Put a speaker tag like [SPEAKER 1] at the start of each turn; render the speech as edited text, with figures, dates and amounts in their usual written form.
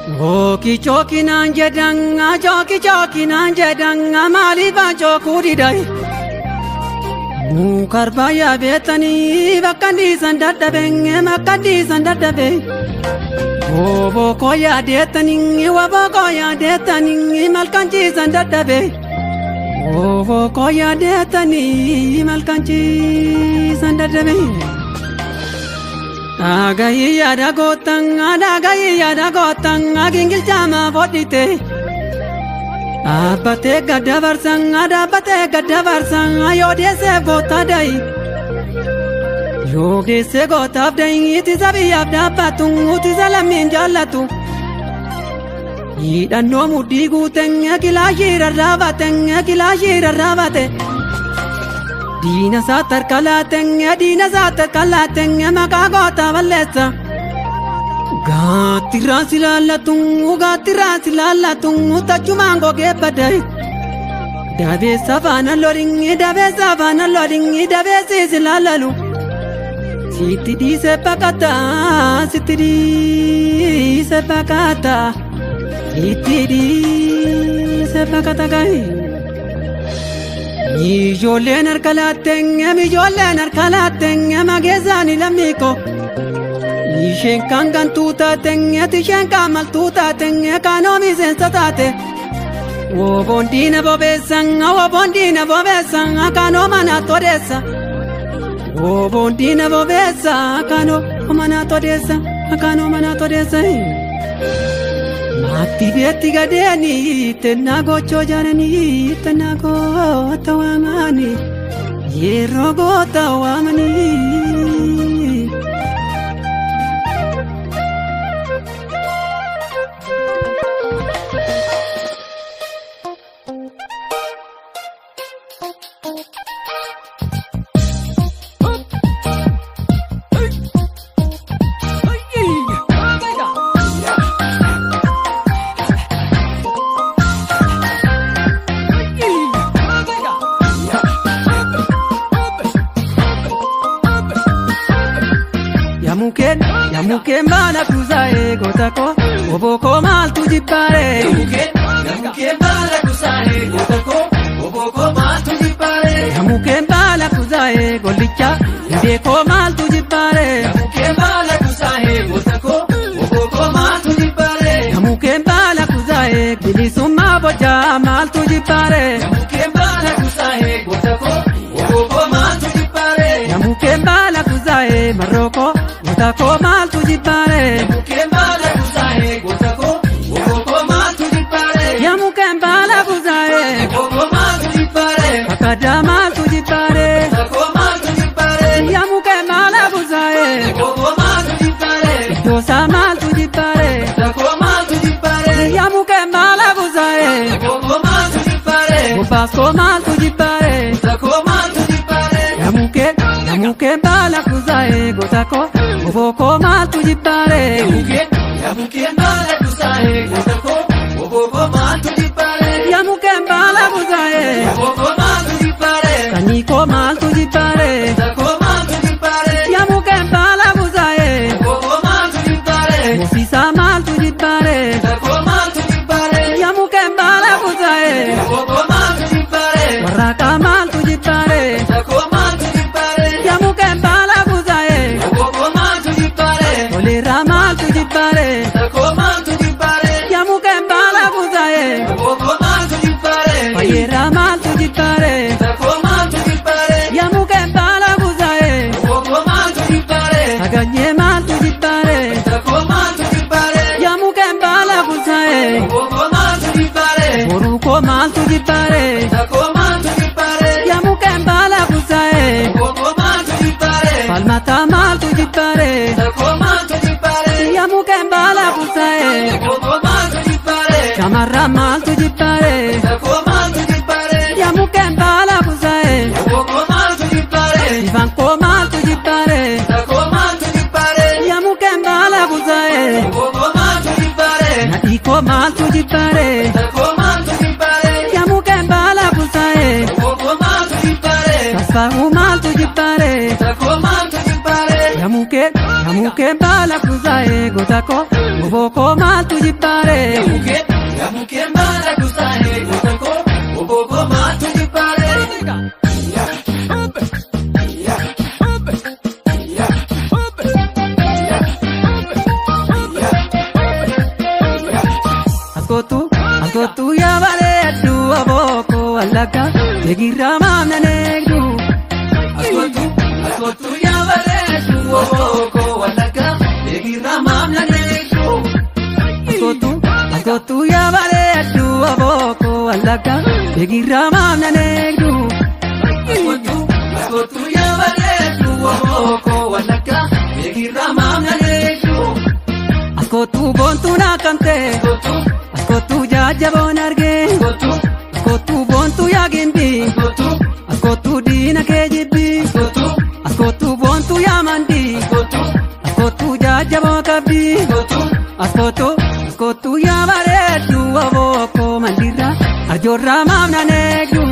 [SPEAKER 1] Ooki chooki naan jedhan chooki chooki naan jedhan maaliif chookuu didayi. Mukarba yaabeetanii bakka dhiisan dadhabee bakka dhiisan dadhabee. Obbo yaadeetanii waboo yaadeetanii malkan ciisan dadhabee. Obbo yaadeetanii malkan ciisan dadhabee. Dhagahi yaada gootan dhagahi yaada gootan gingilchaama fodhite. Dhaabbatee gadda barsan dhaabbatee gadda barsan yoo deessee goota dayi. Yoo geessee gootaaf dayi ittisa biyyaaf dhaabbatu ittisa lammiin jaallatu. Hidhannoo mudhii guuteen kilaashii rarraabate kilaashii rarraabate. Diina isaa harka laateen diina isaa harka laateen maqaa goota balleessa. Gaattiraan si laallatu gaattiraan si laallatu tachumaan gogee badee. Dabeessa faana loringi dabeessa faana loringi dabeessi si laallalu. Sitti dhiisee baqata sitti dhiisee baqata sitti dhiisee baqata gahi. Ijoolleen harka laateen ijoolleen harka laateen mageessaani lammiiko. Isheen kan gantuu taateen isheen kan maltuu taateen kan oomiseensa taate. Woboon diina bobeessan woboon diina bobeessan kan oomana todeessa. Woboon diina bobeessa kan oomana todeessa kan oomana todeessa. Maatti beetti gadeeni tennaa gochoo jaaranii tennaa goota waamanii yeroo goota waamanii. Yamukeen baala kuusaa'ee goota koo obbo maaltu jibbaaree.
[SPEAKER 2] Yamukeen baala kuusaa'ee goota koo obbo maaltu jibbaaree.
[SPEAKER 1] Yamukeen baala kuusaa'ee gollicha hundee koo maaltu jibbaaree.
[SPEAKER 2] Yamukeen baala kuusaa'ee goota koo obbo maaltu jibbaaree.
[SPEAKER 1] Yamukeen baala kuusaa'ee bilisummaa bocaa maaltu jibbaaree.
[SPEAKER 2] Yamukeen baala kuusaa'ee goota koo obbo maaltu jibbaaree.
[SPEAKER 1] Yamukeen baala kuusaa'ee marrookoo. Goota koo maaltu jibbaaree.
[SPEAKER 2] Yamukeen baala kuusaa'ee goota koo obbo maaltu jibbaaree.
[SPEAKER 1] Yamukeen baala kuusaa'ee.
[SPEAKER 2] Obbo maaltu jibbaaree.
[SPEAKER 1] Fakkadaa maaltu jibbaaree.
[SPEAKER 2] Goota koo maaltu jibbaaree.
[SPEAKER 1] Yamukeen baala kuusaa'ee.
[SPEAKER 2] Obbo maaltu jibbaaree.
[SPEAKER 1] Iddoosaa maaltu jibbaaree.
[SPEAKER 2] Goota koo maaltu jibbaaree.
[SPEAKER 1] Yamukeen baala kuusaa'ee.
[SPEAKER 2] Obbo maaltu jibbaaree.
[SPEAKER 1] Bobbaaskoo maaltu jibbaaree.
[SPEAKER 2] Goota koo maaltu jibbaaree.
[SPEAKER 1] Yamukeen yamukeen baala kuusaa'ee goota koo. Obbo maaltu jibbaaree.
[SPEAKER 2] Yamukeen baala kuusaa'ee goota koo obbo maaltu jibbaaree.
[SPEAKER 1] Yamukeen baala kuusaa'ee.
[SPEAKER 2] Obbo maaltu jibbaaree.
[SPEAKER 1] Sanyii koo maaltu jibbaaree.
[SPEAKER 2] Goota koo maaltu jibbaaree.
[SPEAKER 1] Yamukeen baala kuusaa'ee.
[SPEAKER 2] Obbo maaltu jibbaaree.
[SPEAKER 1] Moosiisaa maaltu jibbaaree.
[SPEAKER 2] Goota koo maaltu jibbaaree.
[SPEAKER 1] Yamukeen baala kuusaa'ee.
[SPEAKER 2] Obbo maaltu jibbaaree.
[SPEAKER 1] Warraaqaa maaltu jibbaaree.
[SPEAKER 2] Goota koo maaltu jibbaaree.
[SPEAKER 1] Yamukeen baala kuusaa'ee.
[SPEAKER 2] Obbo maaltu jibbaaree.
[SPEAKER 1] Toleeraa maaltu jibbaaree.
[SPEAKER 2] Goota koo maaltu jibbaaree.
[SPEAKER 1] Yamukeen baala kuusaa'ee.
[SPEAKER 2] Obbo maaltu jibbaaree.
[SPEAKER 1] Fayyeeraa maaltu jibbaaree.
[SPEAKER 2] Goota koo maaltu jibbaaree.
[SPEAKER 1] Yamukeen baala kuusaa'ee.
[SPEAKER 2] Obbo maaltu jibbaaree.
[SPEAKER 1] Saganyee maaltu jibbaaree.
[SPEAKER 2] Goota koo maaltu jibbaaree.
[SPEAKER 1] Yamukeen baala kuusaa'ee.
[SPEAKER 2] Obbo maaltu jibbaaree.
[SPEAKER 1] Boruu koo maaltu jibbaaree.
[SPEAKER 2] Goota koo maaltu jibbaaree.
[SPEAKER 1] Yamukeen baala kuusaa'ee.
[SPEAKER 2] Obbo maaltu jibbaaree.
[SPEAKER 1] Falmataa maaltu jibbaaree.
[SPEAKER 2] Goota koo maaltu jibbaaree.
[SPEAKER 1] Yamukeen baala kuusaa'ee.
[SPEAKER 2] Obbo maaltu jibbaaree.
[SPEAKER 1] Shamarran maaltu jibbaaree.
[SPEAKER 2] Goota koo maaltu jibbaaree.
[SPEAKER 1] Yamukeen baala kuusaa'ee.
[SPEAKER 2] Obbo maaltu jibbaaree.
[SPEAKER 1] Ifaan koo maaltu jibbaaree.
[SPEAKER 2] Goota koo maaltu jibbaaree.
[SPEAKER 1] Yamukeen baala kuusaa'ee.
[SPEAKER 2] Obbo maaltu jibbaaree.
[SPEAKER 1] Nadhii koo maaltu jibbaaree.
[SPEAKER 2] Goota koo maaltu jibbaaree.
[SPEAKER 1] Yamukeen baala kuusaa'ee.
[SPEAKER 2] Obbo maaltu jibbaaree.
[SPEAKER 1] Tasfaa'uu maaltu jibbaaree.
[SPEAKER 2] Goota koo maaltu jibbaaree.
[SPEAKER 1] Yamukeen Mukkeen baala kuusaa'ee goota koo obbo koo maaltu jibbaaree?
[SPEAKER 2] Mukkeen baala kuusaa'ee goota koo obbo koo maaltu jibbaaree?
[SPEAKER 1] Askootu askootu yaa bareeddu obbo koo wallagga eegirraa maamna eegdu.
[SPEAKER 2] Askootu askootu yaa bareeddu obbo koo wallagga eegirraa maamna eegdu.
[SPEAKER 1] Askootu askootu yaa bareeddu obbo koo wallagga eegirraa maamna eegdu.
[SPEAKER 2] Askootu askootu yaa bareeddu obbo koo wallagga eegirraa maamna eegdu.
[SPEAKER 1] Askootu boontuu naakamte.
[SPEAKER 2] Askootu.
[SPEAKER 1] Askootu jajjaboon argee.
[SPEAKER 2] Askootu.
[SPEAKER 1] Askootu boontuu yaa gimbii.
[SPEAKER 2] Askootu.
[SPEAKER 1] Askootu diina kee jibbii.
[SPEAKER 2] Askootu.
[SPEAKER 1] Askootu boontuu yaa mandii.
[SPEAKER 2] Askootu.
[SPEAKER 1] Askootu jajjaboo qabdii.
[SPEAKER 2] Askootu.
[SPEAKER 1] Askootu askootu yaa bareeddu obbo koo mandiirra arjoorraa maamna eegdu.